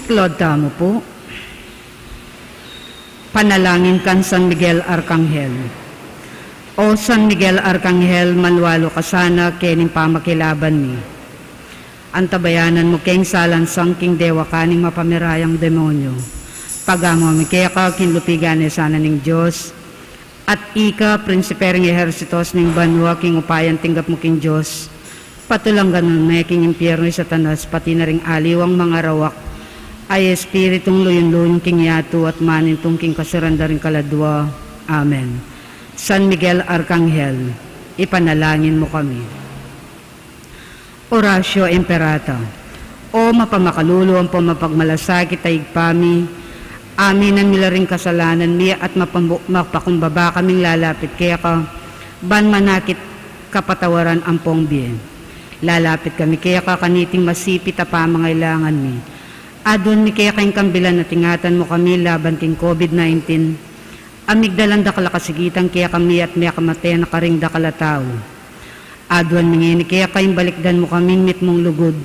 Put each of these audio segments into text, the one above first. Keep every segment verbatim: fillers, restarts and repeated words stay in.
Lord, tamu pu. Panalangin kan San Miguel Arkanghel. O San Miguel Arkanghel, manwalu ka sana kening pamakilaban mi. Antabayanan mu keng salansang king dewakan ning mapamirayang demonyu. Pagamu mi keka king lupigan ne sana ning Dios. At ika, prinsipe ring ehersitos ning banua, king upayang tinggap mu king Dios, patulanggan mu ne king impyernu i Satanas, pati na ring aliwang mangarawak a espiritung luyun-luyun king yatu at manintung king kasuran da ring kaladua. Amen. San Miguel Arkanghel, ipanalangin mu kami. Oratio Imperata. O mapamakalulu ampong mapagmalasakit a Ibpa mi, aminan mi la ring kasalanan mi at mapambu-, mapakumbaba kaming lalapit keka, ban manakit kapatawaran ampong bie. Lalapit kami keka kaniting masipit a pamangailangan mi. Aduan mi keka ing kambilan at ingatan mu kami laban king COVID nineteen, a migdalan dakal a kasikitan kekami at mekamate na karing dakal a tau. Aduan mi ngeni keka ing balikdan mu kaming mitmung lugud,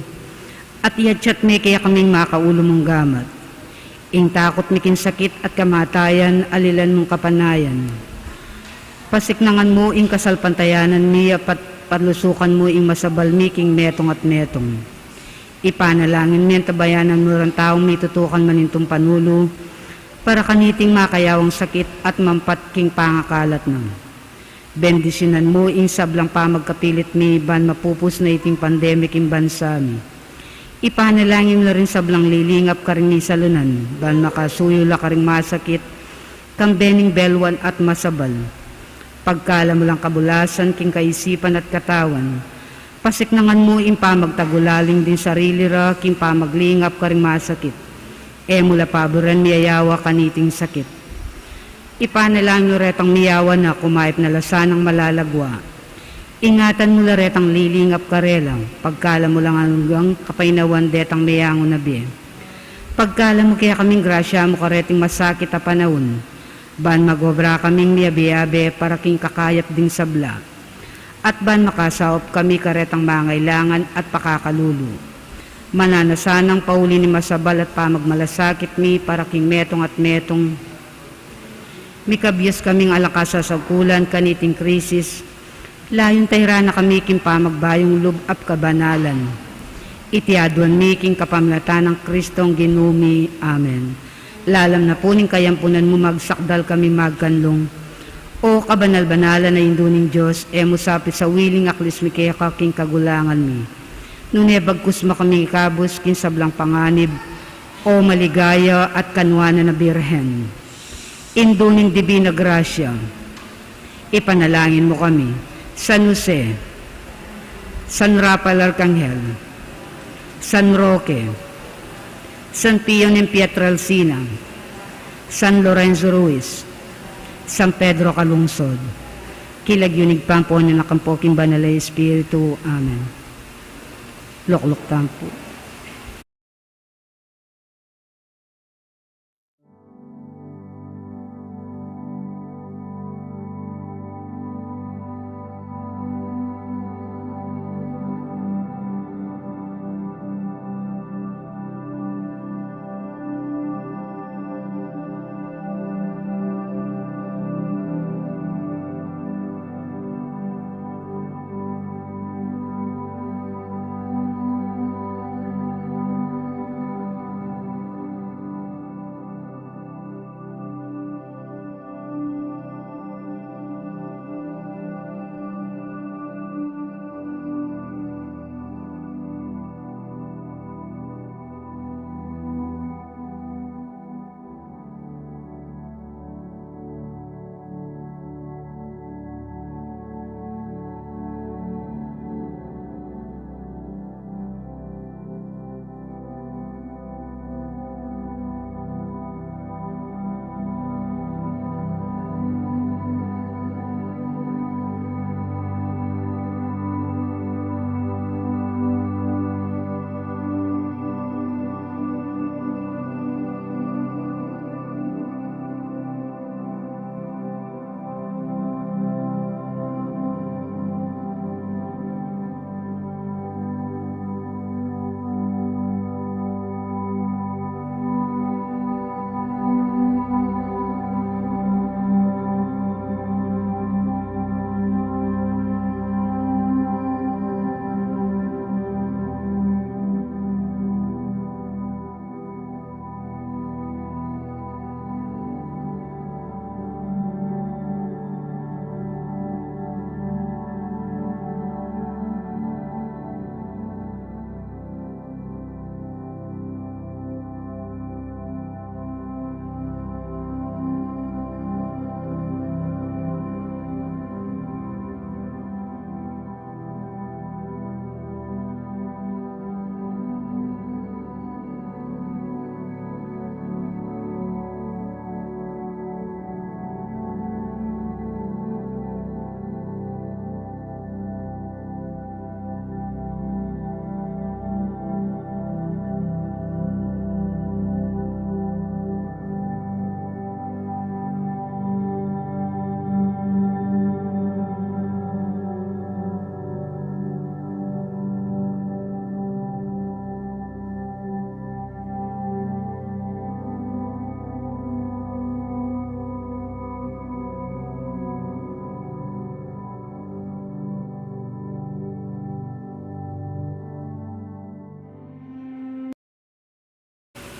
at iyatsat me kekaming makaulu mung gamat. Ing takut mi king sakit at kamatayan, alilan mung kapanayan. Pasiknangan mu ing kasalpantayanan mi, at pat-, palusukan mu ing masabal mi king metung at metung. Ipanalangin mi, antabayanan mu rang taung mitutukan manintung panulu, para kaniting makayawang sakit at mampat king pangakalat na. Bendisyunan mu ing sablang pamagkapilit mi ban mapupus na iting pandemic ing bansa mi. Ipanalangin mu la ring sablang lilingap karing misalunan, ban makasuyu la karing masakit, kambe ning belwan at masabal. Pagkalam mu lang kabulasan king kaisipan at katawan, pasiknangan mu ing pamagtagulaling ding sarili ra king pamaglingap karing masakit. E mu la paburan miyayawa kaniting sakit. Ipanalangin mu retang miyawa na, kumayap na la sanang malalagwa. Ingatan mu la retang lilingap karela, pagkalam mu lang anggang kapainawan detang meyangu na bie. Pagkalam mu kekaming grasya mu kareting masakit a panaun, ban magobra kaming miyabe-abe para king kakayap ding sabla, at ban makasaup kami karetang mangailangan at pakakalulu. Mananu na sanang pauli ning masabal at pamagmalasakit mi para king metung at metung. Mikabius kaming alang kasasaukulan kaniting krisis, layun tairan na kami king pamagbayung lub at kabanalan. Iti aduan mi king kapamilatan nang Kristong Ginu mi. Amen. Lalam na pu ning kayampunan mu magsakdal kami magkanlung. O kabanal-banalan a Indu ning Dios, e mu sa pisawiling aklis mi keka king kagulangan mi, nune bagkus mu kaming ikabus king sablang panganib, O maligaya at kanuanan a Birhen, Indu ning Dibina Grasya, ipanalangin mu kami. San Jose, San Rafael Arkanghel, San Roque, San Pio ning Pietrelcina, San Lorenzo Ruiz, San Pedro Calungsod, king lagyu ning Ibpa, ampo ning Anak, ampo king Banal a Espiritu. Amen. Lukluk tamu pu.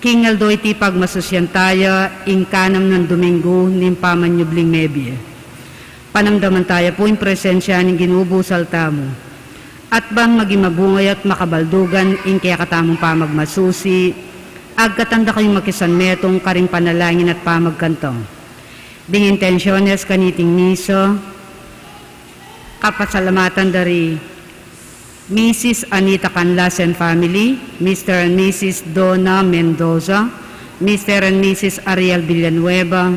King aldo iti pagmasusyan taya ing kanam nang Duminggu ning pamanyubling mebie. Panamdaman taya pu ing presensya ning Ginu busal tamu. At bang maging mabungay at makabaldugan ing kekatamung pamagmasusi, agkatan da kayung makisanmetung karing panalangin at pamagkanta. Ding intensyones kaniting misa, kapasalamatan da ri Misis Anita Canlas and family, Mister and Misis Dona Mendoza, Mister and Misis Ariel Villanueva,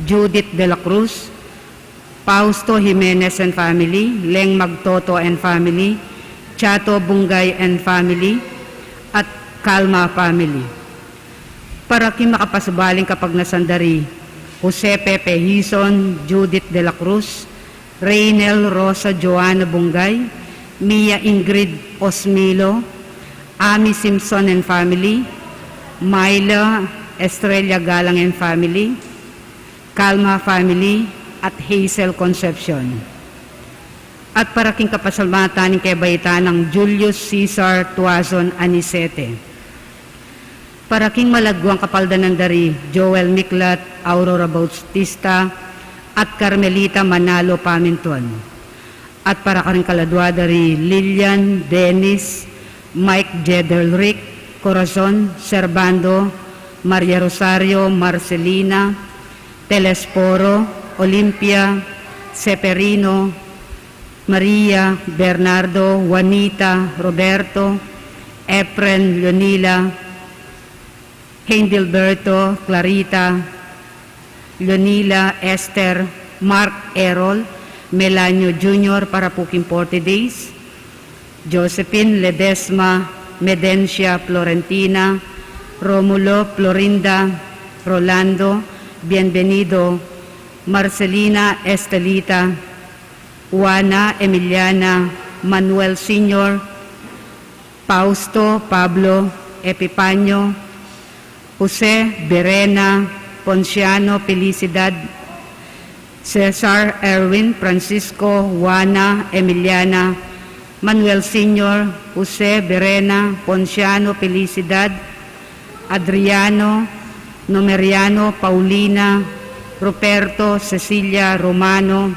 Judith de la Cruz, Fausto Jimenez and family, Leng Magtoto and family, Chato Bungay and family, at Calma family. Para king makapasubaling kapagnasan da ri Jose Pepe Hizon, Judith de la Cruz, Reynel Rosa Joanna Bungay, Mia Ingrid Osmilo, Ami Simpson and family, Myla Estrella Galang and family, Calma family, at Hazel Concepcion. At para king kapasalamatan ning kebaitan nang Julius Cesar Tuazon Anicete. Para king malagwang kapaldanan da ri Joel Miklat, Aurora Bautista, at Carmelita Manalo Pamintuan. At para karing kaladua da ri Lilian, Dennis, Mike Jederrick, Corazon, Servando, Maria Rosario, Marcelina, Telesforo, Olimpia, Seferino, Maria, Bernardo, Juanita, Roberto, Efren, Leonila, Hengilberto, Clarita, Leonila, Esther, Mark, Errol, Melanio Junior para pu king forty days, Josephine, Ledesma, Medencia, Florentina, Romulo, Florinda, Rolando, Bienvenido, Marcelina, Estelita, Juana, Emiliana, Manuel Senior, Fausto, Pablo, Epifanio, Jose, Berena, Ponciano, Felicidad, Cesar, Erwin, Francisco, Juana, Emiliana, Manuel Senior, Jose, Berena, Ponciano, Felicidad, Adriano, Nomeriano, Paulina, Ruperto, Cecilia, Romano,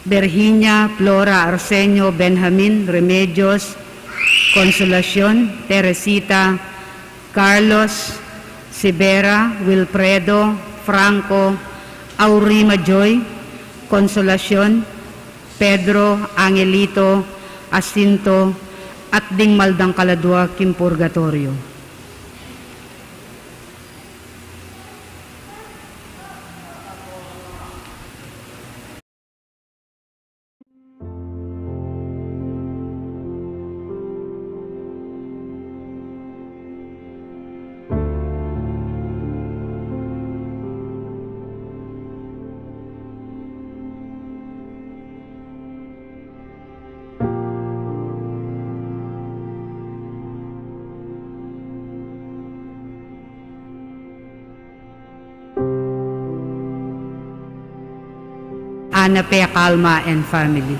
Virginia, Flora, Arsenio, Benjamin, Remedios, Consolacion, Teresita, Carlos, Sibera, Wilfredo, Franco, Aurima Joy, Consolacion, Pedro, Angelito, Jacinto, at ding maldang kaladua king purgatorio. Ana P. Calma and family.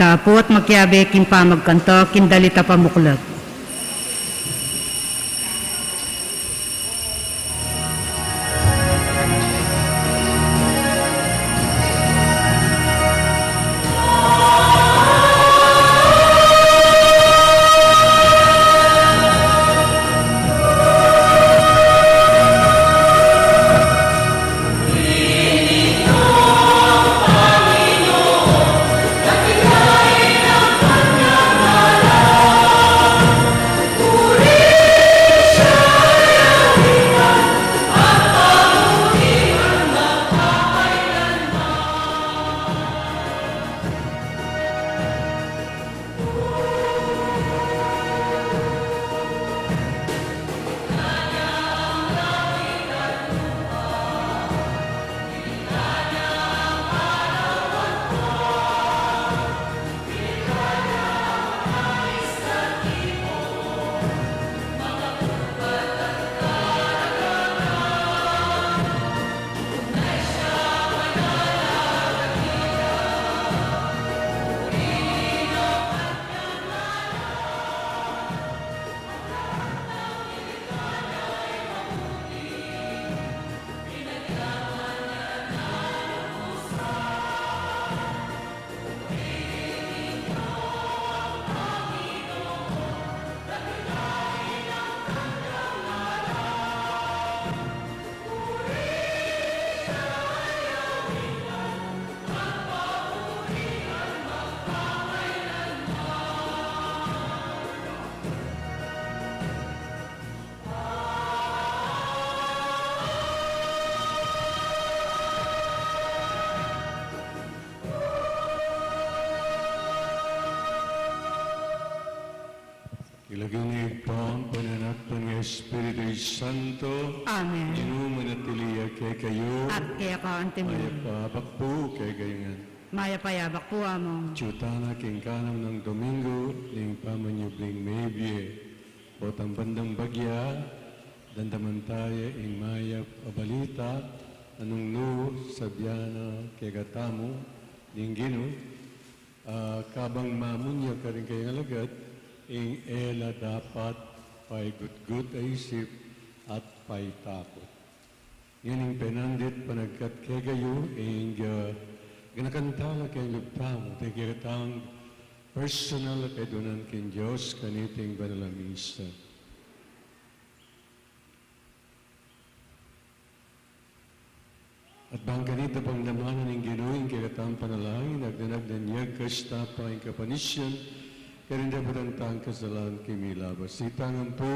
Tapu at makiabe king pamagkanto king dalit a pamuklat. King lagyu ning Ibpa, ampo ning Anak, ampo ning Espiritu Santo. Amen. Ing Ginu manatili ya kekayu. At keka antimu. Mayap a abak pu kekayu ngan. Mayap a abak pu, Among. Atyu tana king kanam nang Domingo ning pamanyubling mebie. Potang bandang bagya, damdaman taya ing mayap a balita a nung nu sabyan na kekatamu ning Ginu, a kabang mamunya karing kayang alagad, ing e la dapat paigutgut a isip at paitakut. Ngening penandit panagkat kekayu, ing, ah, ganakan tala king lub tamu, deng kekatang personal a kaidunan king Dios, kaniting banal a misa. At bang kanita pamdamanan ning Ginu ing kekatang panalangin, agdan-agdan ya kasta pa ing kapanisyan, karing dapat tang kasalanan king milabas. Ita ngan pu,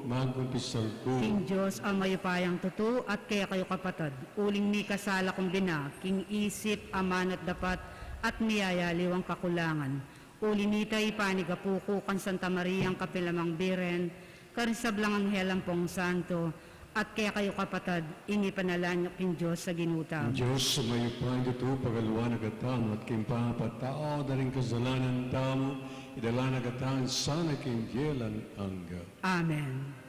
magkumpisal ku king Dios a mayupayang tutu, at kekayu kapatad, uling mikasala kung bina, king isip, amanu at dapat, at miyayaliwang kakulangan. Uli nita, ipanigapu ku kang Santa Mariang kapilan man Birhen, karing sablang anghel ampong santo, at kekayu kapatad, ing ipanalangin yu king Dios a Ginu tamu. Ing Dios a mayupayang tutu, pakaluan na katamu, at king pamapatawad da ring kasalanan tamu, idala na katamu sana king bie alang angga. Amen.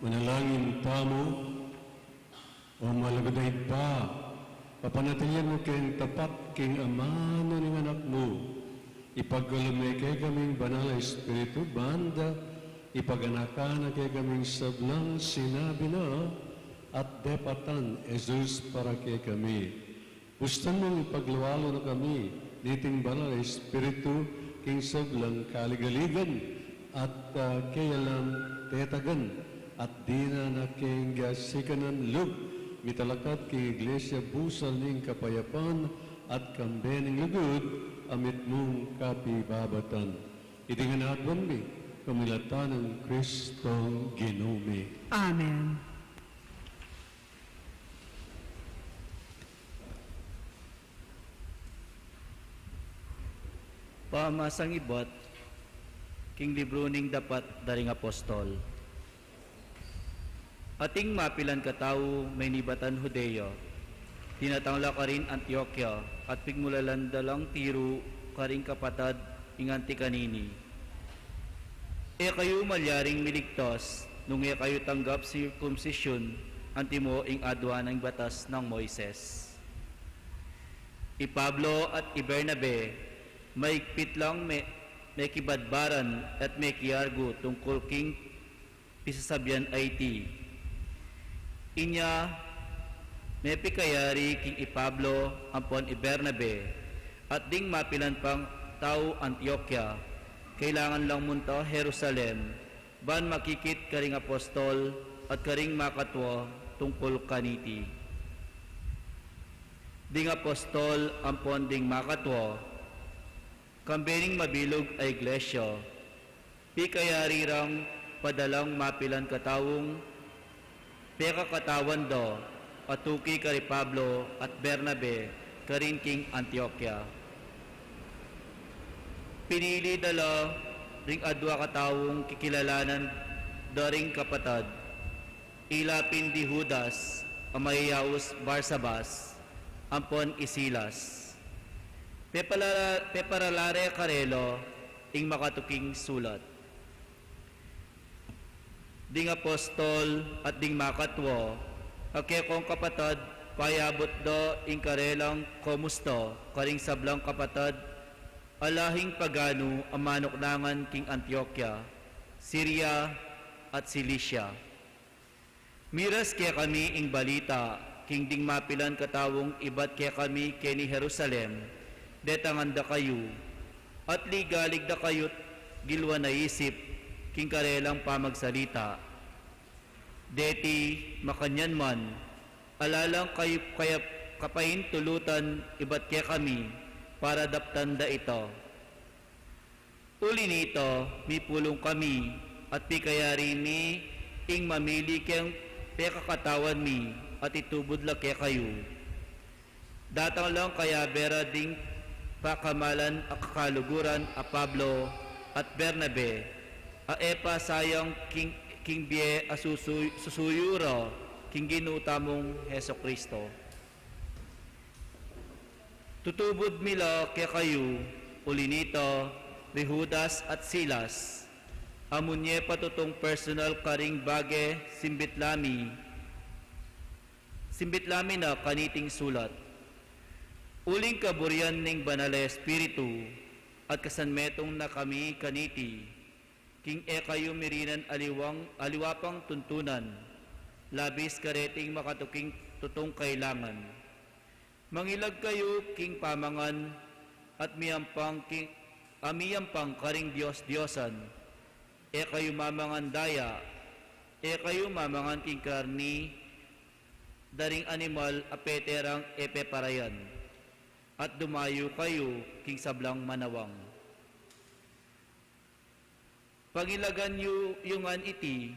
Manalangin tamu. O malugud a Ibpa, papanatilian mu keng tapat king amanu ning Anak mu. Ipagkalub me kekaming Banal a Espiritu, ban da ipaganakan na kekaming sablang sinabi na at depatan Jesus para kekami. Bustan mung ipaglualu na kami niting Banal a Espiritu king sablang kaligaligan at, ah, keya lang tetagan at dinan na king sikanan lub mitalakad king Iglesia busal ning kapayapan at kambe ning lugud a mitmung kapibabatan. Iti ngan aduan mi, kamilatan nang Kristong Ginu mi. Amen. Pamasang ibat king libru ning Dapat da ring Apostol. Ating mapilan katau menibatan Judea, dinatang la karin Antiokia, at pigmulalan da lang tiru karing kapatad ing anti kanini. E kayu malyaring miligtas nung e kayu tanggap sirkumsisyun antimo ing aduan ning batas nang Moises. I Pablo at i Bernabe, maigpit lang me-, mekibadbaran at mekiargu tungkul king pisasabian a iti. Inya, mepikayari king i Pablo ampon i Bernabe, at ding mapilan pang tau Antiokia, kailangan lang munta Jerusalem, ban makikit karing apostol at karing makatua tungkul kaniti. Ding apostol ampon ding makatua, kambe ning mabilug a iglesia, pikayari rang padalang mapilan kataung pekakatawan da a tuki kari Pablo at Bernabe karin king Antiokia. Pinili da la ring adua kataung kikilalanan da ring kapatad, ila pin di Judas a mayayaus Barsabas, ampon i Silas. Pepala-, peparala re karela ing makatuking sulat. Ding apostol at ding makatua, a kekong kapatad, payabut da ing karelang komusta karing sablang kapatad a lahing paganu a manuknangan king Antiokia, Siria, at Cilicia. Miras kekami ing balita king ding mapilan kataung ibat kekami keni Jerusalem, detangan da kayu, at ligalig da kayut gilwan a isip king karelang pamagsalita. Deti makanyan man, ala lang kayu kaya kapaintulutan ibat kekami para daptan da ita. Uli nita, mipulung kami, at pikayari mi ing mamili keng pekakatawan mi, at itubud la kekayu. Datang lang kayabe ra ding pakamalan a kakaluguran a Pablo at Bernabe, a e pa sayang king, king bie a susuy-, susuyu ra king Ginu tamung Jesucristo. Tutubud mi la kekayu, uli nita, ri Judas at Silas, a munye pa tutung personal karing bage simbit la mi, simbit la mi na kaniting sulat. Uling kaburian ning Banal a Espiritu, at kasanmetung na kami kaniti, king e kayu mirinan aliwang, aliwa pang tuntunan, labis kareting makatuking tutung kailangan. Mangilag kayu king pamangan, at miyampang king, a miyampang karing dios-diosan. E kayu mamangan daya, e kayu mamangan king karni da ring animal a pete rang e peparayan, at dumayu kayu king sablang manawang. Pangilagan yu, yu ngan iti,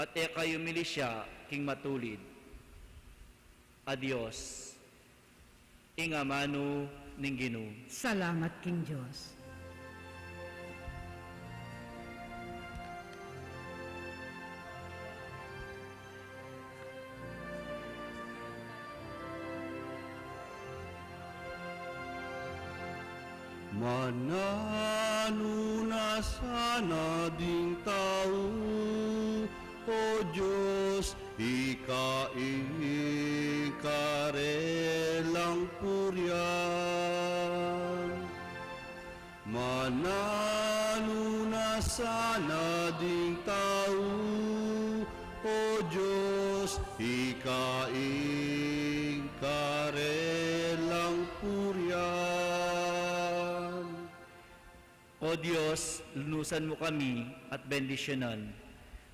at e kayu milisya king matulid. A Dios, ing amanu ning Ginu. Salamat king Dios. Mananu na sana ding tau, O Dios, ika ing karelang purian. Mananu na sana ding tau, O Dios, ika ing karelang purian. O Dios, lunusan mu kami at bendisyunan.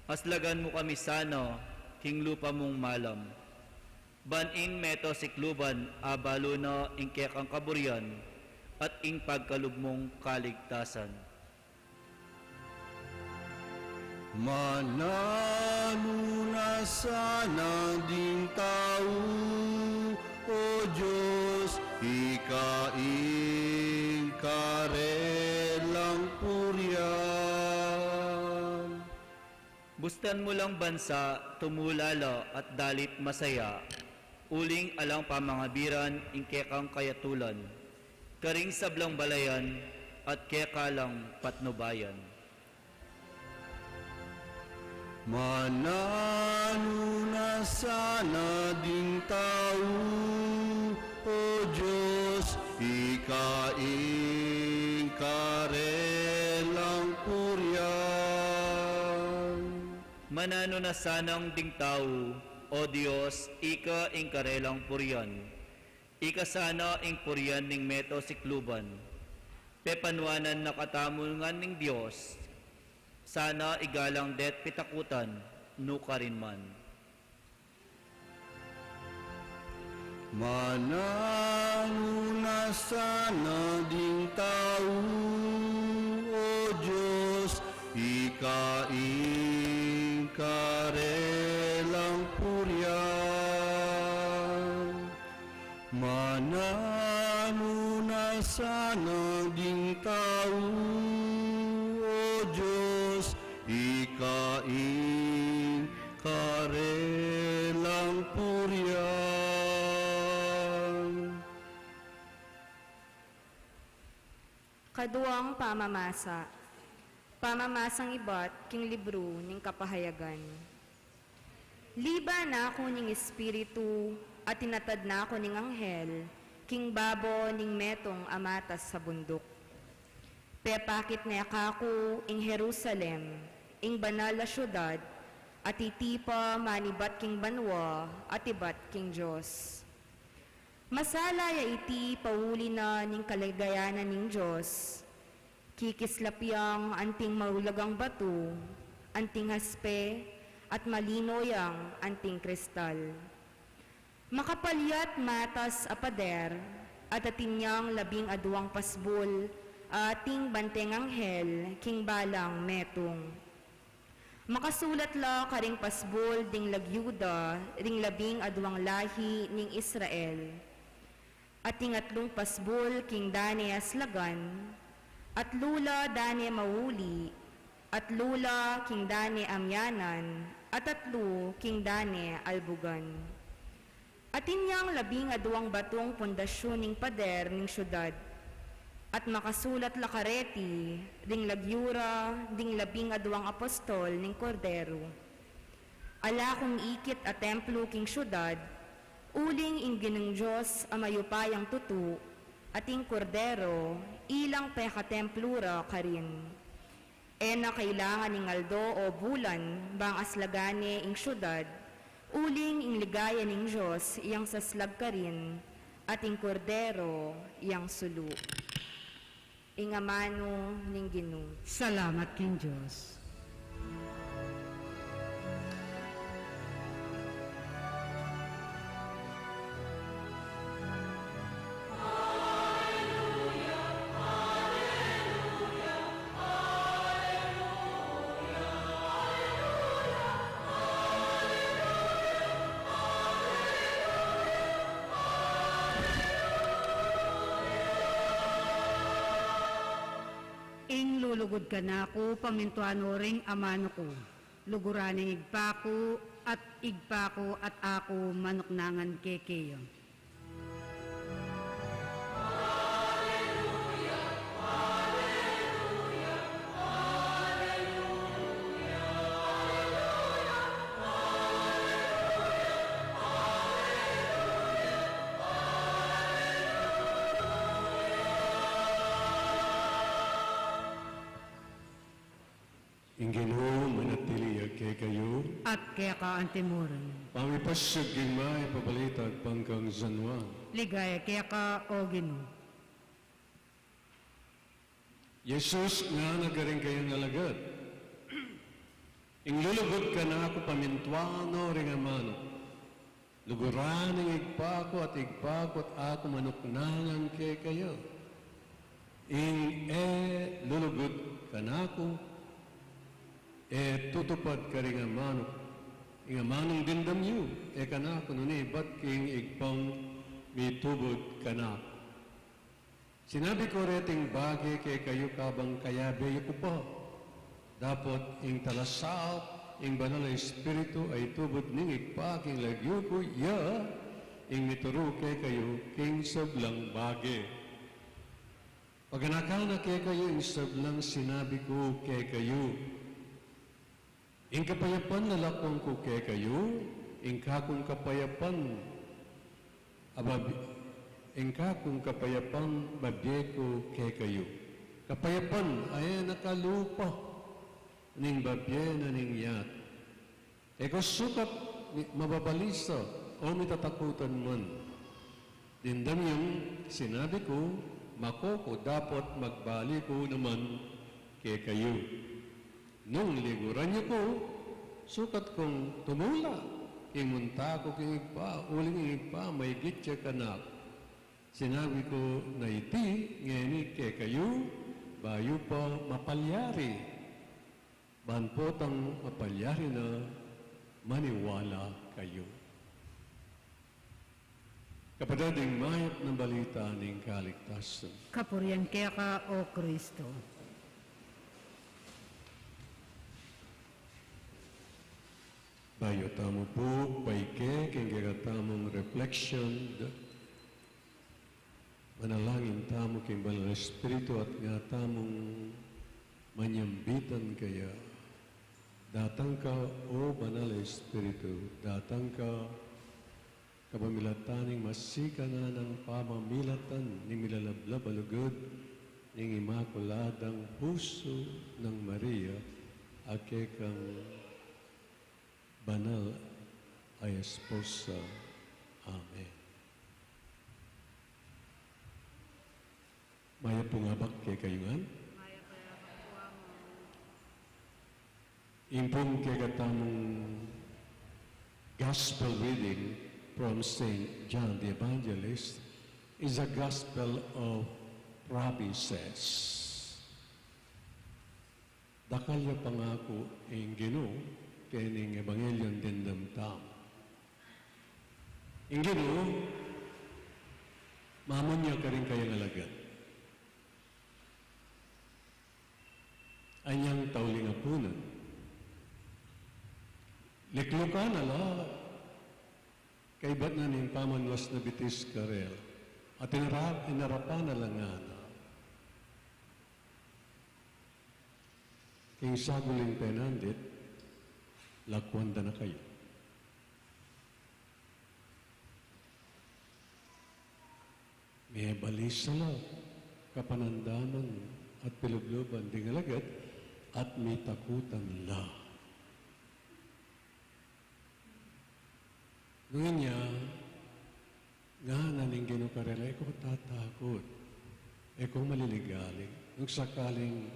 Aslagan mu kami sana king lupa mung malam. Ban ing meto sikluban abalu na ing kekang kaburian at ing pagkalub mung kaligtasan. Mananu na sana ding tau, O Dios, ika ing karelang purian. Bustan mu lang bansa, tumula la at dalit masaya, uling alang pamangabiran ing kekang kayatulan, karing sablang balayan at keka lang patnubayan. Mananu na sana ding tau, O Dios, ika ing karelang purian. Mananu na sanang ding tau, O Dios, ika ing karelang purian. Ika sana ing purian ning meto sikluban. Pepanuanan na katamu ngan ning Dios, sana igalang de't pitakutan, nukarin man. Mananu na sana ding tau, O Dios, ika ing karelang purian. Mananu na sana ding tau, O Dios, ika ing karelang purian. Kaduang pamamasa. Pamamasang ibat king libru ning Kapahayagan. Liba na ku ning Espiritu, at tinatad na ku ning anghel king babo ning metung a matas a bunduk. Pepakit ne kaku ing Jerusalem, ing banal a siudad, a titipa manibat king banua at ibat king Dios. Masala ya iti pauli na ning kaligayanan ning Dios. Kikislap yang anting maulagang batu, anting haspe, at malino yang anting kristal. Makapal ya't matas a pader, at atin yang labing aduang pasbul a ating banteng anghel king balang metung. Makasulat la karing pasbul ding lagyu da ring labing aduang lahi ning Israel. Ating atlung pasbul king dane aslagan, atlu la dane mauli, atlu la king dane amyanan, at atlu king dane albugan. Atin yang labing aduang batung pundasyun ning pader ning siudad, at makasulat la kareti ring lagyu ra ding labing aduang apostol ning Kordero. Ala kung ikit a templo king siudad, uling ing Ginung Dios a mayupayang tutu, ating Kordero, ilang pekatemplo ra karin. E na kailangan ning aldo o bulan bang aslagan ne ing siudad, uling ing ligaya ning Dios yang saslag karin, at ing Kordero yang sulu. Ing amanu ning Ginu. Salamat king Dios. Ing lulugud kanaku, pamintuan no ring amanu ku. Luguran ing Ibpa ku, at Ibpa ku, at aku manuknangan keke. Ing Ginu manatili ya kekayu. At keka antimurin. Pamipasyag king mayap a balita agpang kang San Juan. Ligaya keka, o Ginu. Jesus ngana karing kayang alagad, ing lulugud kanaku pamintuan no ring amanu. Luguran ing Ibpa ku at Ibpa ku at aku manuknangan kekayu. Ing e lulugud kanaku, e tutupad karing amanu. Ing amanung dimdam yu, e kanaku nune ibat king Ibpang mitubud kanaku. Sinabi ku reting bage kekayu kabang kayabe yu ku pa. Dapot ing talasaup, ing Banal a Espiritu a itubud ning Ibpa king lagyu ku, iya ing mituru kekayu king sablang bage. Paganaka na kekayu ing sablang sinabi ku kekayu. Ing kapayapan a lakuan ku kekayu, ing kakung kapayapan a bab-, ing kakung kapayapan babie ku kekayu. Kapayapan a e na kalupa ning babie na ning yatu. E ku sukat mi-, mababalisa o mitatakutan man. Dimdam yung sinabi ku, maku ku dapot magbalik ku naman kekayu. Nung liguran yu ku, sukat kung tumula king munta ku king Ibpa, uling ing Ibpa maigit ya kanaku. Sinabi ku na iti ngeni kekayu, bayu pa mapalyari. Ban potang mapalyari na, maniwala kayu. Kapatad, ing mayap a balita ning kaligtasan. Kapurian keka, o Kristo. Bayu tamu pu paike king kekatamung reflection, manalangin tamu king Banal a Espiritu at ngana tamung manyambitan kaya. Datang ka, o Banal a Espiritu, datang ka, kapamilatan ning masikan a pamamilatan ning milalablab a lugud ning Imakuladang Pusu nang Maria, a kekang banal a esposa. Amen. Mayap pung abak kekayu ngan. Mayap pung abak pu, Among. Ing pung kekatamung gospel reading from Saint John the Evangelist is a gospel of promises. Dakal ya pangaku ing Ginu kening ebanghelyo a dimdam tamu. Ing Ginu, mamunya karing kayang alagad. Anyang tauling apunan, liklukan na la, kaybat na ning pamanuas na bitis karela, at inara-, inarapan na la ngana. King saguling penandit, lakuan da na kayu. Mebalisa la kapanandaman at pilubluban ding alagad at mitakutan la. Nung inya, ngana ning Ginu karela, e ko tatakut, e ko maliligalig, nung sakaling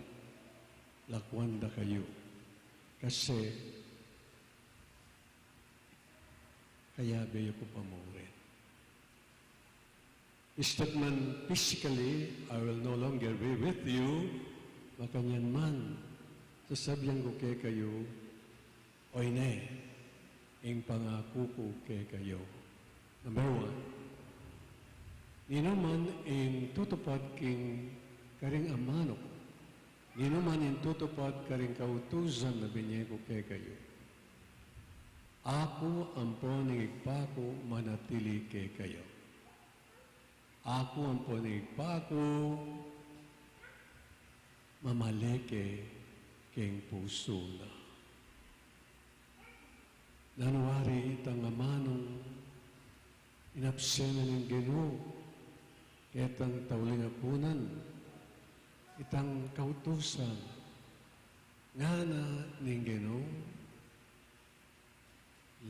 lakuan da kayu, kasi kayabe yu ku pa murin. Ista't man physically, I will no longer be with you, makanyan man, sasabian ku kekayu, oyne, ing pangaku ku kekayu. Number one, ninuman ing tutupad king karing amanu ku, ninuman ing tutupad karing kautusan a binye ku kekayu. Aku ampon ing Ibpa ku manatili kekayu. Aku ampon ing Ibpa ku mamalik ke king pusu na. Nanu wari itang amanung inabsen na ning Ginu ketang tauling apunan, itang kautusan, Ngana ning Ginu,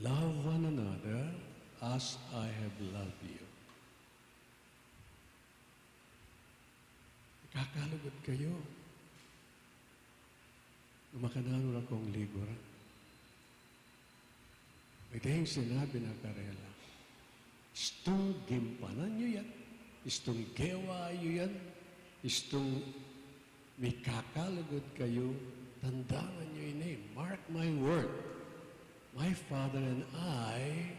"Love one another as I have loved you." Ikakalugud kayu. Makananu ra kung liguran? Ita ing sinabi na karela, "Istung gimpanan yu yan, istung gewa yu yan, istung mikakalugud kayu, tandangan yu ini, mark my word, my Father and I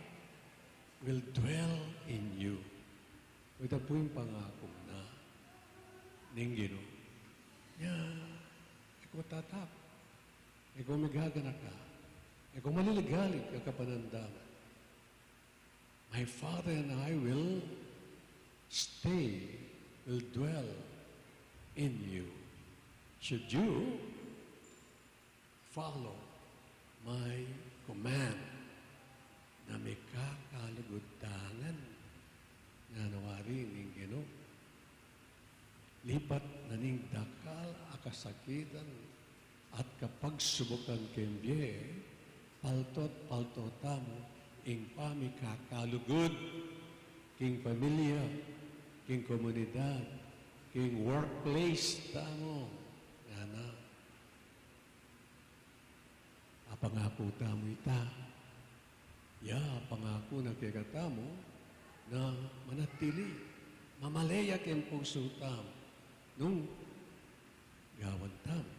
will dwell in you." Ita pu ing pangaku na ning Ginu. Ya, e ku tatakut, e ku migaganaka, e ku maliligalig a kapanandaman. "My Father and I will stay, will dwell in you." Should you follow my command, na mikakalugud tangan, ngana wari ning Ginu. Lipat na ning dakal a kasakitan at kapagsubukan king bie, palto't palto tamu ing pamikakalugud king pamilya, king komunidad, king workplace tamu, ngana. Apangaku tamu ita. Ya, pangaku na kekatamu na manatili, mamaleya king pusu tamu nung gawan tamu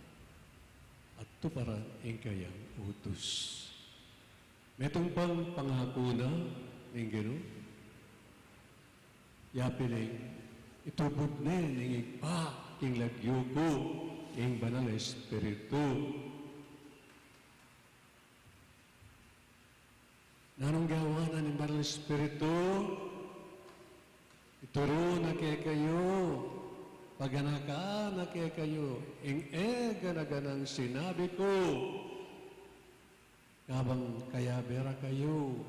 at tuparan ing kayang utus. Metung pang pangaku na ning Ginu, ya pin ing itubud ne ning Ibpa king lagyu ku ing Banal a Espiritu. Nanung gawan na ning Banal a Espiritu? Ituru na kekayu, paganakan na kekayu ing e gana-ganang sinabi ku, kabang kayabe ra kayu.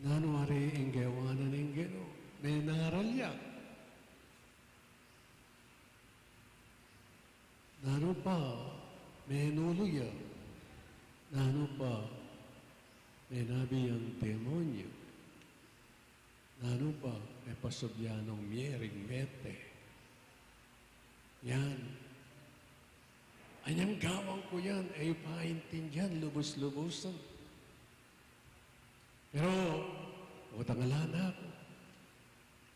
Nanu wari ing gawan na ning Ginu? Menaral ya. Nanu pa, menulu ya. Nanu pa, menabi yang demonyu. Nanu pa, mepasubyan nong mie ring mete. Yan. Anyang gawan ku yan, e yu pa aintindian lubus-lubusan. Pero, o, tangalan na ku.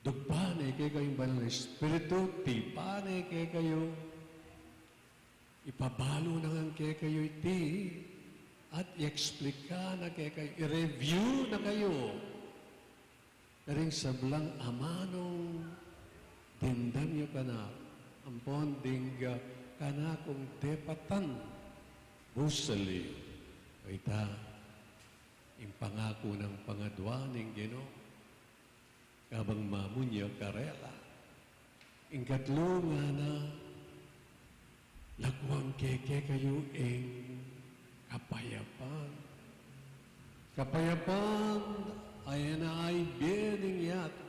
Dugpan ne kekayu ing Banal a Espiritu, tipan ne kekayu, ipabalu na ngan kekayu iti, at i-explica na kekayu, i-review na kayu karing sablang amanung dimdam yu kanaku, ampon ding, ah, kanakung depatan busal yu. Ita ing pangaku nang pangadwa ning Ginu, kabang mamunya karela. Ing katlu ngana, lakuan ke kekayu ing kapayapan. Kapayapan a e na aibie ning yatu.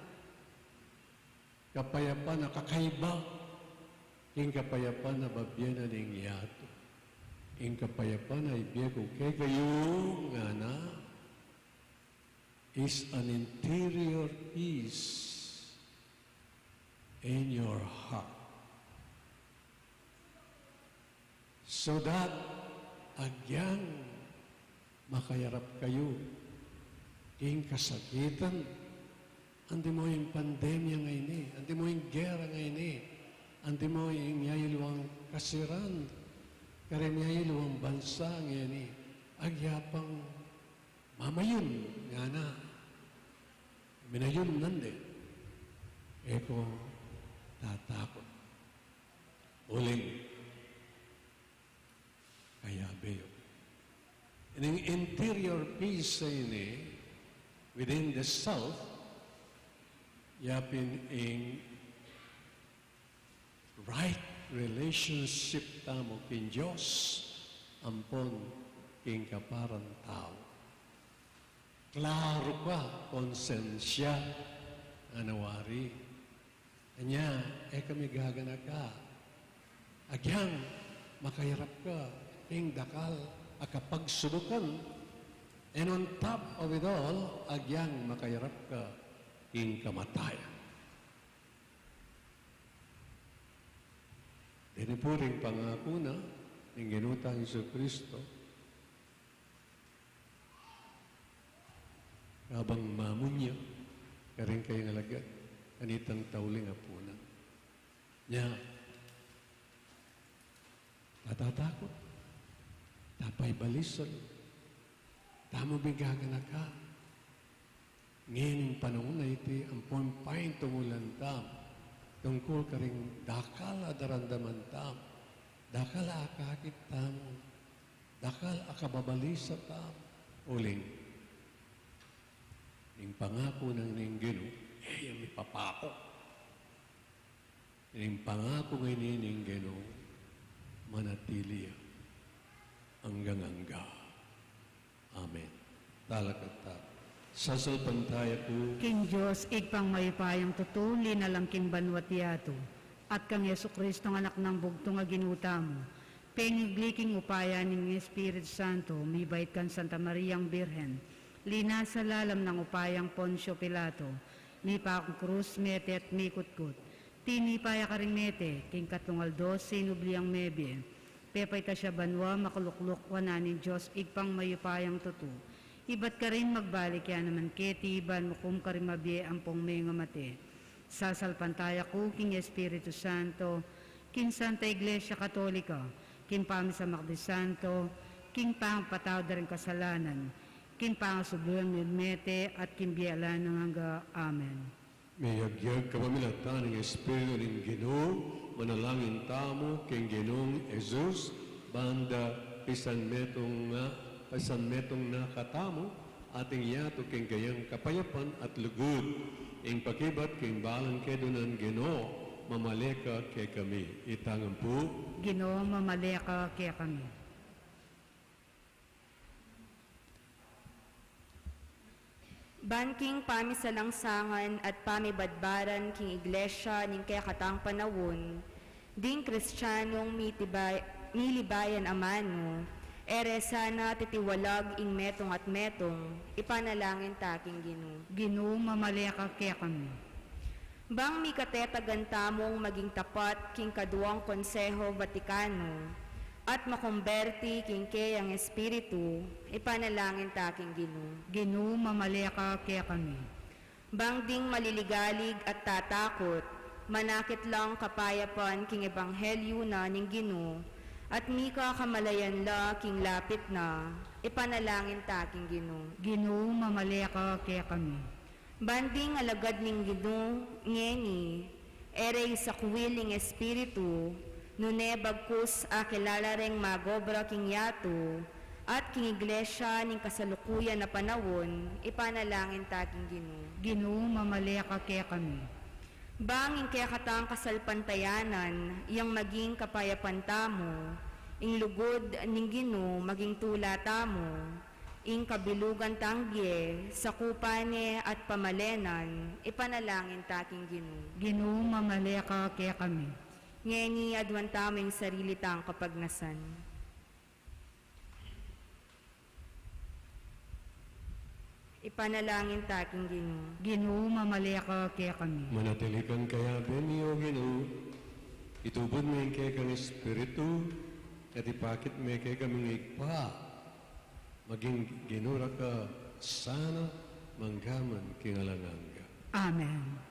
Kapayapan a kakaiba king kapayapan a babie na ning yatu. Ing kapayapan a ibie ku kekayu ngana is an interior peace in your heart, so that agyang makayarap kayu king kasakitan, antimo ing pandemya ngeni, antimo ing gera ngeni, antimo ing miyayaliwang kasiran karing miyayaliwang bansa ngeni, agya pang mamayun, ngana. Minayun nande, e ko tatakut. Uling kayabe yu. Ining interior peace a ini, within the self, yapin ing right relationship tamu king Dios ampon king kaparang tau. Klaru ka, konsensya, ngana wari. Anya, e ka migaganaka. Agyang Makayarap ka king dakal a kapagsubukan, and on top of it all, agyang makayarap ka king kamatayan. Deni pu ring pangaku na ning Ginu tang Jesucristo, kabang mamunya karing kayang alagad kanitang tauling apunan. Nya, tatatakut, tapay balisan, tamu bing gaganaka. Ngening panaun a iti, ampon paintungulan tamu tungkul karing dakal a daramdaman tamu, dakal a akakit tamu, dakal a kababalisa tamu, uling ing pangaku nang ning Ginu, e ya mipapaku. Ing pangaku ngeni ning Ginu, manatili ya anggang angga. Amen. Talakad ta. Sasalpantaya ku king Dios, Ibpang mayupayang tutu, linalang king banua't yatu, at kang Jesucristo, Anak nang bugtung a Ginu tamu, pengugli king upaya ning Espiritu Santo, mibait kang Santa Mariang Birhen, linasa lalam nang upayang Poncio Pilato, mipaku king krus, mete at mikutkut, tinipa ya karing mete, king katlung aldo sinubli yang mebie, pepaitas ya banua, makalukluk wanan ning Dios Ibpang mayupayang tutu. Ibat karin magbalik ya naman keti ban mukum karing mabie ampong mengamate. Sasalpantaya ku king Espiritu Santo, king Santa Iglesia Katolika, king pamisamak di santo, king pangapatawad da ring kasalanan, king pangasubli ring mete, at king bie alang angga. Amen. Miyagyag kapamilatan ning Espiritu ning Ginu, manalangin tamu king Ginung Jesus, ban da pisanmetung na, pisanmetung na katamu, ating yatu king kayang kapayapan at lugud, ing pakibat king balang kedunan. Ginu, mamale ka kekami. Itang ampu. Ginu, mamale ka kekami. Ban king pamisalangsangan at pamibadbaran king Iglesia ning kekatang panaun, ding Kristianong mitibay-, milibayan amanu, e re sana titiwalag ing metung at metung, ipanalangin ta king Ginu. Ginu, mamale ka kekami. Bang mikatetagan tamung maging tapat king kaduang Konseho Vatikano, at makumberti king keyang Espiritu, ipanalangin ta king Ginu. Ginu, mamale ka kekami. Bang ding maliligalig at tatakut, manakit lang kapayapan king ebanghelyu na ning Ginu, at mika kamalayan la king lapit na, ipanalangin ta king Ginu. Ginu, mamale ka kekami. Ban ding alagad ning Ginu ngeni, e re isakwil ing Espiritu, nune bagkus akilala reng magobra king yatu, at king Iglesia ning kasalukuyan a panaun, ipanalangin ta king Ginu. Ginu, mamale ka kekami. Bang ing kekatang kasalpantayanan, yang maging kapayapan tamu, ing lugud ning Ginu maging tula tamu, ing kabilugan tang bie, sakupan ne at pamalenan, ipanalangin ta king Ginu. Ginu, mamale ka kekami. Ngeni aduan tamu ing sarili tang kapagnasan. Ipanalangin ta king Ginu. Ginu, mamale ka kekami. Manatili kang kayabe mi, O Ginu. Itubud me ing kekang Espiritu, at ipakit me kekaming Ibpa. Maging Ginu ra ka sana, manggaman king alang angga. Amen.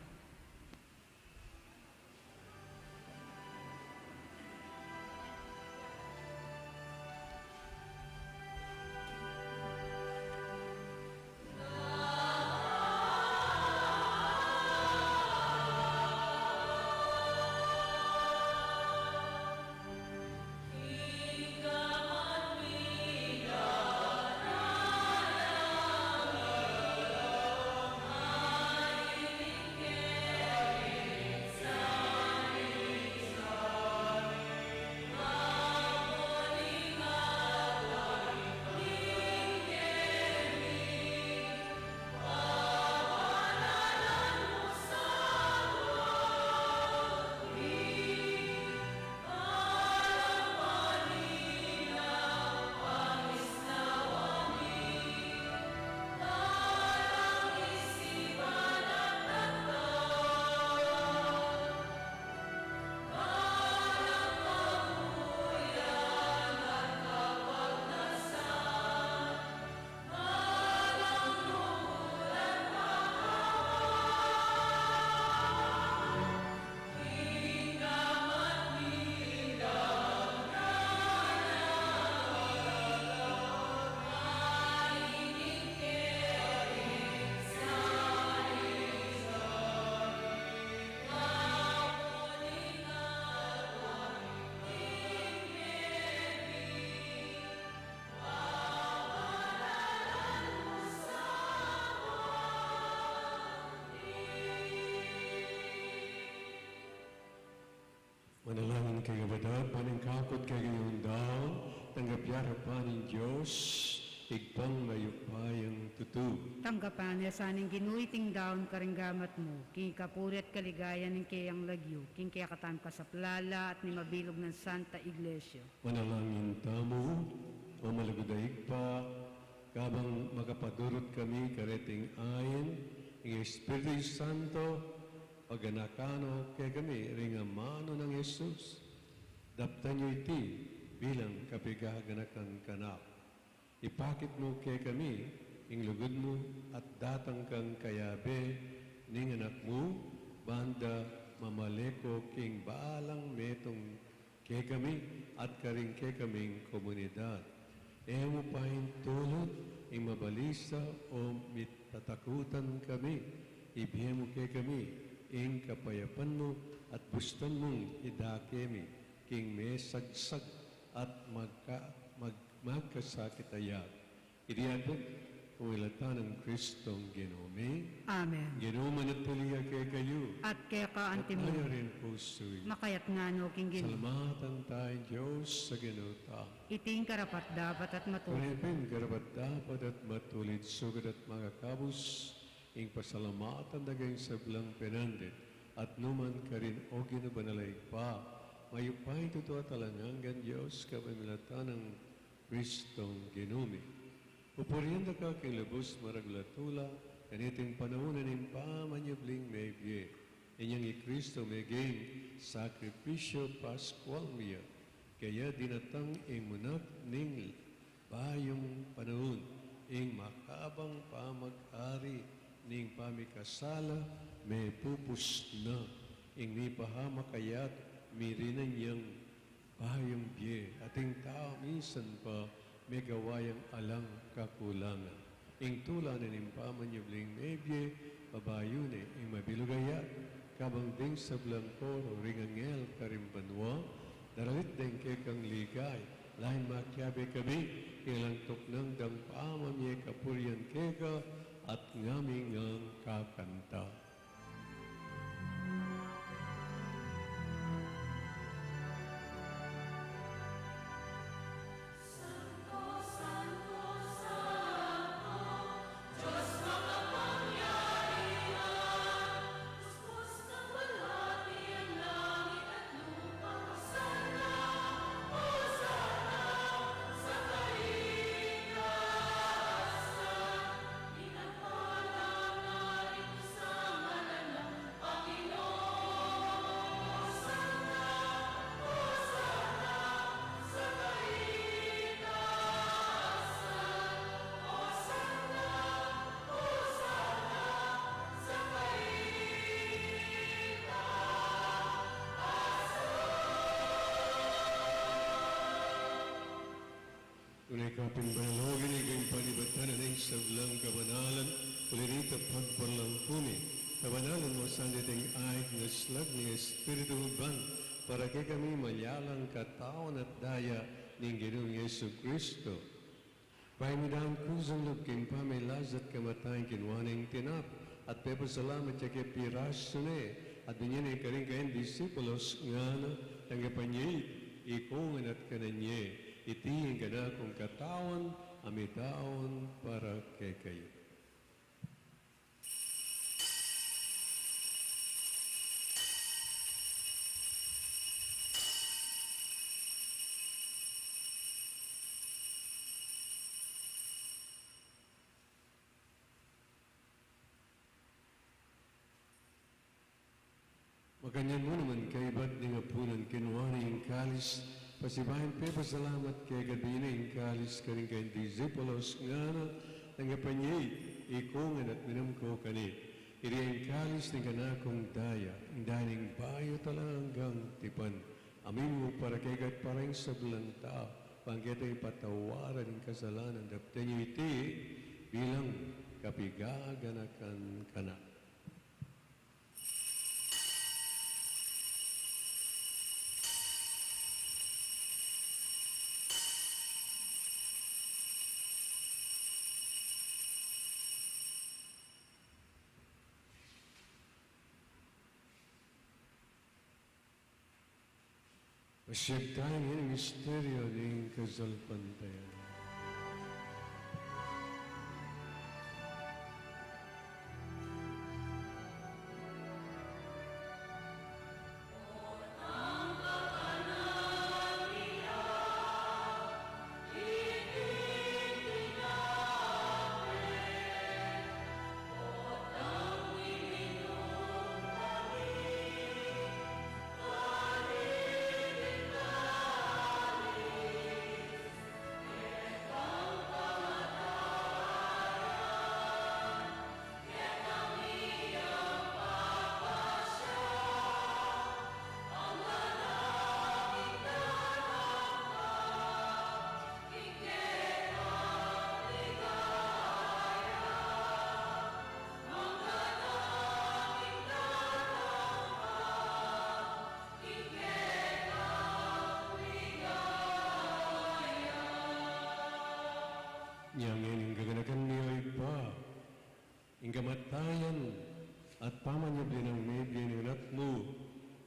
Kekayung daun, tanggap ya king arapan ning Dios, Ibpang mayupayang tutu. Tanggapan na sa ning Ginu iting daun karing gamat mu, king kapurian at kaligayan ning keyang lagyu, king kekatamung kasaplalan at ning mabilug nang Santa Iglesia. Manalangin tamu. O malugud a Ibpa, kabang makapadurut kami kareting ain ning Espiritu Santo, paganakan no kekami ring amanu nang Jesus. Daptan yu iti bilang kapigaganakan kanak. Ipakit mu kekami ing lugud mu at datang kang kayabe ning Anak mu, ban da mamale ko king balang metung kekami at karing kekaming komunidad. E mu paintulut ing mabalisa o mitatakutan kami. Ibie mu kekami ing kapayapan mu at bustan mung idake mi king mesagsag at magka-, mag-, magkasakit a yag. Iti aduan mi king pamilatan nang Kristong Ginu mi. Amen. Ing Ginu manatili ya kekayu. At keka anti mu. At mayaring pusu. Makayatna no king Ginu. Salamatan taya ing Dios a Ginu ta. Iti ing karapat-dapat at matulid. Tune pin karapat-dapat at matulid, sugad at makakabus ing pasalamatan da kang sablang penandit at nukarin man, o Ginu banal a Ibpa, mayupayang tutu at alang anggang Dios, kapamilatan nang Kristong Ginu mi. Pupurian da ka king lubus maragul a tula, kaniting panaun a ning pamanyubling mebie. Inyang i Kristo meging sakripisyu paskual mi ya, kaya dinatang ing munag ning bayung panaun, ing makabang pamag-ari ning pamikasala mepupus na, ing mipahamakayat mirinan yang bayung bie, ating tau minsan pa megawa yang alang kakulangan. Ing tula na ning pamanyubling mebie, babayu ne ing mabilug a yag, kabang ding sablang koro ring anghel karing banua, daralit deng kekang ligaya, lain makiabe kami, king alang tuknang dang pamamie kapurian keka, at ngami ngang kakanta. Tune ka pin banal, o Ginu, ing panibatan ning sablang kabanalan, uli na nita pagpalangkumi, kabanalan mu sa ding aig na slag ning Espiritu mu ban, para kekami malyalang katawan at daya ning Ginung Jesu Kristo. Bayu mi dang kusang lub king pamilasa at kamatayan, kinua ne ing tinape, at pepasalamat ya ke, pirasu ne, at binie ne karing kayang disipulos, ngana, tanggapan ye iti, ikongan at kanan ye. Iti ing kanakung katawan, a mitawan para kekayu. Makanyan mu naman, kaibat ning apunan, kinua ne ing kalis, pasibayu yang pepasalamat keka, binie ne ing kalis karing kayang disipulos, ngana, tanggapan ye iti, ikongan at minum ko kaniti. Iti ing kalis ning kanakung daya, ing daya ning bayu at alang anggang tipan, a minum para kekayu at para king sablang tau, bang keting patawaran ning kasalanan. Daptan ye iti bilang kapigaganakan kanan. Masigyan taya ing misteryu ning kasalpantayanan. Nya ngeni ing kaganakan mi, O Ibpa, ing kamatayan at pamanyubli nang mibie ning Anak mu,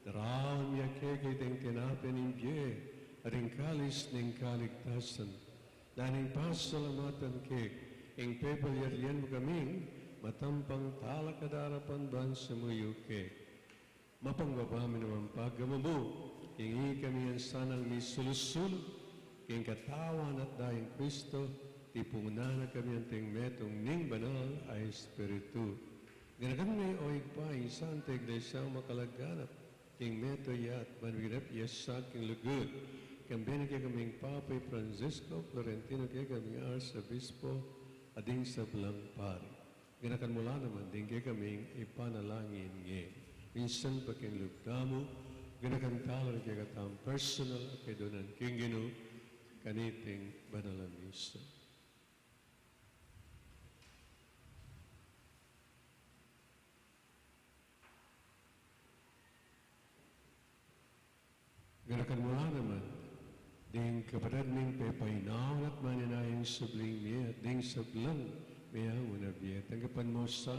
daraun mi kekayung tinape ning bie at ing kalis ning kaligtasan. Ding pasalamatan ke ing pepalyarian mu kaming matampang talakad arapan ban sumuyu keka. Mapakumbaba mi naman pagkamambu, ing ikami ngan sanang misulu-sulu king katawan at dayang Kristo, tipunan na kami anting metung ning Banal a Espiritu. Ganakan me, O Ibpa, ing Santa Iglesia makalaganap king metung ya at ban miganapi ya king lugud, kambe ning kekaming Papa i Francisco, Florentino kekaming Arsebispo, at ding sablang pari. Ganakan mu la naman ding kekaming ipanalangin ngeni. Minsan pa king lub tamu, ganakan tala ring kekatamung personal a kedunan king Ginu, kaniting banal a misa. Ganakan mu la naman ding kapatad ming pepainawa at manenaya king subling mie at ding sablang meangu na bie. Tanggapan mu sa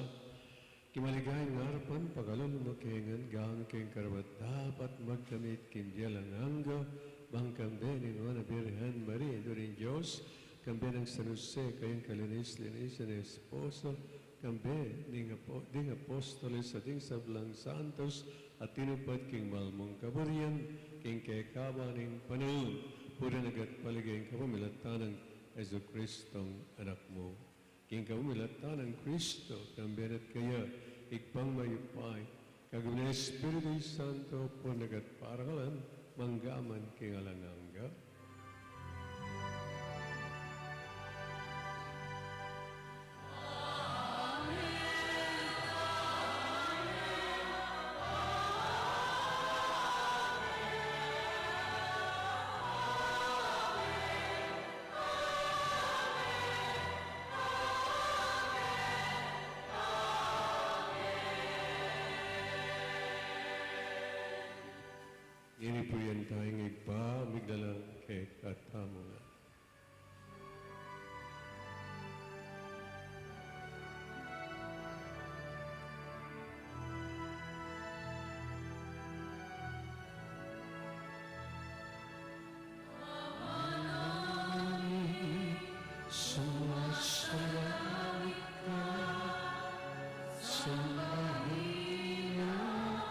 king maligayang arapan, pakalulu mu ke ngan, gawan mu keng karapat-dapat magkamit king bie alang angga, ban kambe ning Nuan a Birhen Maria, Indu ning Dios, kambe nang San Jose, kayang kalinis-linis a esposo, kambe ding apo-, ding apostoles at ding sablang santos a tinupad king mal mung kaburian king kekaban ning panaun, purian na ka at paligayan ka pamilatan nang Jesucristong Anak mu. King kapamilatan nang Kristo, kambe na at kaya, Ibpang mayupaya, kayabe ning Espiritu Santo, purian na ka at parangalan, mangga man king alang angga. Ngeni pu, yan tayang Ibpa, migdalan kekatamu ngan. Sumasalamit ka, sambahin ang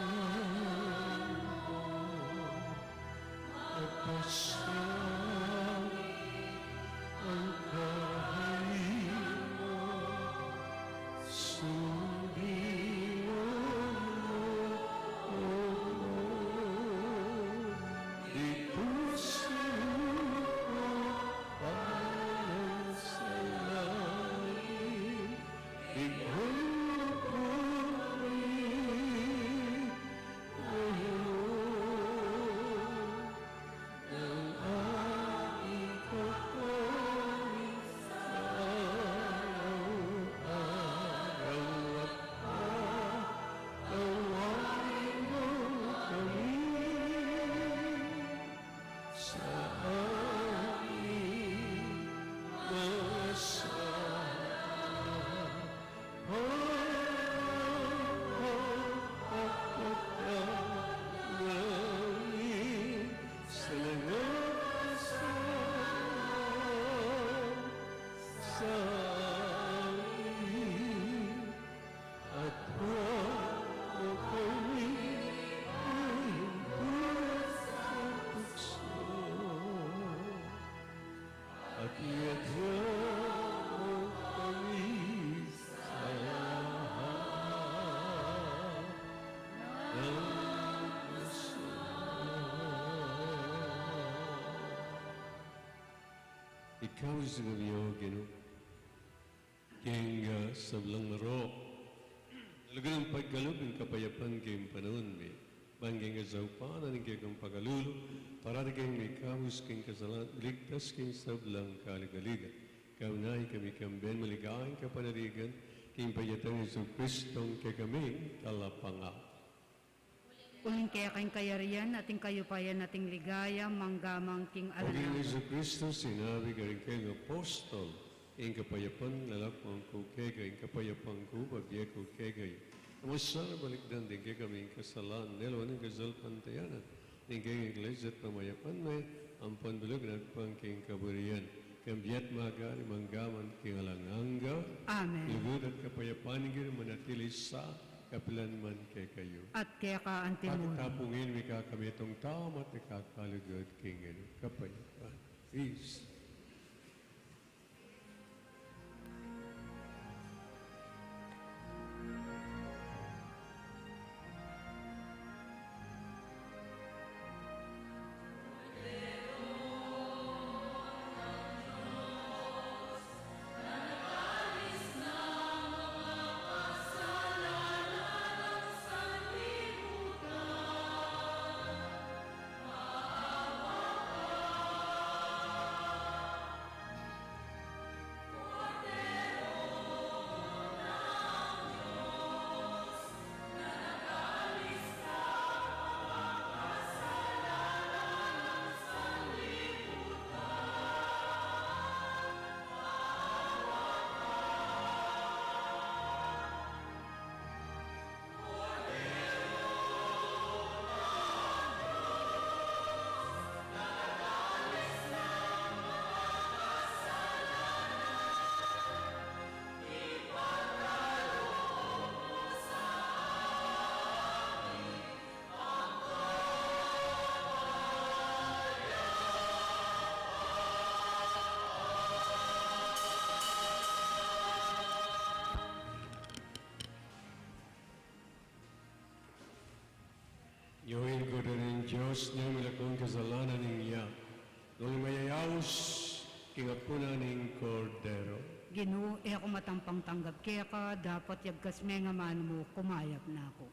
ngalan mo. Mapasalamit ang kaharian mo. Sundin mo, O Lord, dito sa lupa, para Yadra mo kami sa lahat ng kasalanan. Ikabus na kami, O Ginu, king, ah, sablang marok. Lugud nang pagkalub ing kapayapan king panaun mi. Ban king kasaupan ning kekang pakalulu, parati keng mikabus king kasalanan, ligtas king sablang kaligaligan. Kaunahan kami kambe ning maligayang kapanaligan, king pamanyakit nang Jesucristo a kekaming Talapangabus. Uling keka ing kayarian, at ing kayupayan, at ing ligaya, mangga man king alang angga. O Ginu Jesucristo, sinabi mu karing kekang apostol, ing kapayapan lalakwan ku kekayu, ing kapayapan ku bibie ku kekayu. E mu sana balikdan ding kekaming kasalanan, lawan ing kasalpantayanan ning kekang Iglesia at pamayapan me, ampon bilug na agpang king kaburian, kambe at magari mangga man king alang angga. Amen. Lugud at kapayapan ning Ginu manatili sa kapilan man kekayu. At keka antimurin. Pagtapungin mi kekami itang tama at ikakalugud king Ginu. Kapayapan. Peace. Nya ing Kordero ning Dios, nya milakwan king kasalanan ning mundo, nung mayayaus king apunan ning Kordero. Ginu, e ku matampang tanggap keka, dapot yagkas me ing amanu mu, kumayap na ku.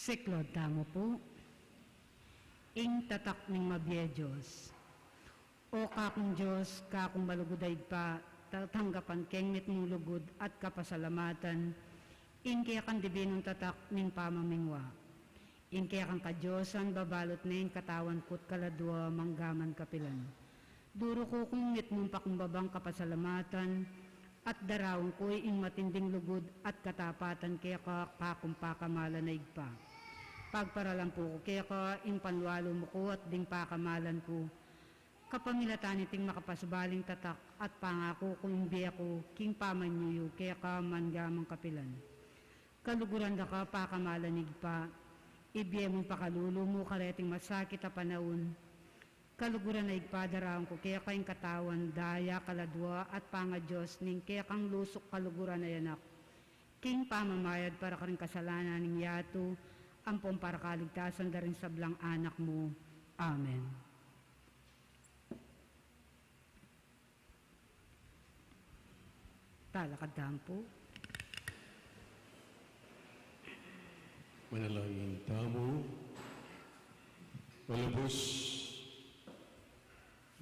Siklaud tamu pu. Ing tatak ning mabie Dios. O kakung Dios, kakung malugud a Ibpa, tatanggapan keng mitmung lugud at kapasalamatan ing kekang dibinung tatak ning pamamingwa. Ing kekang kadiosan babalut ne ing katawan ku't kaladua manggaman kapilan. Duruku kung mitmung pakumbabang kapasalamatan at daraun ku ing matinding lugud at katapatan keka, kakung pakamalan a Ibpa. Pagparalampu ku keka ing panwalu mu ku at ding pakamalan ku, kapamilatan niting makapasubaling tatak at pangaku kung bie ku king pamanyuyu keka manggaman kapilan. Kaluguran da ka pakamalan Ibpa, ibie mung pakalulu mu kareting masakit a panaun. Kaluguran a Ibpa, daraun ku keka ing katawan, daya, kaladua at pangaDios ning kekang lusuk kaluguran a Anak, king pamamayad para karing kasalanan ning yatu ampong para kaligtasan da ring sablang anak mu. Amen. Talakad tamu pu. Manalangin tamu. Malubus,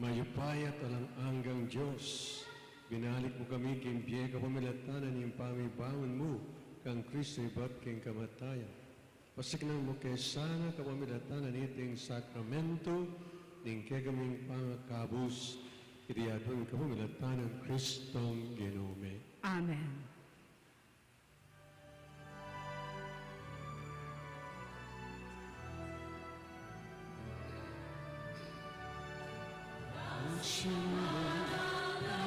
mayupaya at alang anggang Dios, binalik mu kami king bie kapamilatan ning pamibangun mu kang Kristo ibat king kamatayan. Pasiknan mu ke sana kapamilatan niting sakramento ning kekaming pangakabus, iti aduan kapamilatan nang Kristong Ginu mi. Amen. Ang sinuman na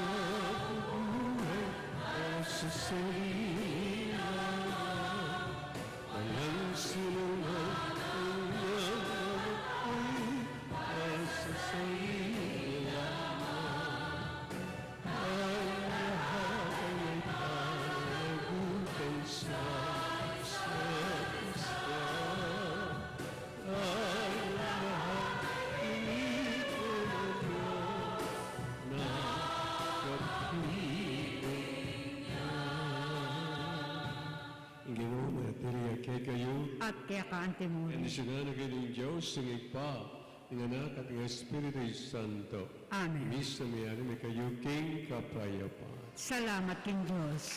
buhay, nasa sarili na. Walang sinuman ang nagmamahal, nasa sarili lamang. Ang lahat ay may pananagutan sa isa't isa. Ang lahat ay iniwan na kapiling niya. Ing Ginu manatili ya kekayu. At keka antimurin. Bendisyunan na kayu ning Dios, ing Ibpa, ing Anak, at ing Espiritu Santo. Amen. Misa, miyari mi kayu king kapayapan. Salamat king Dios.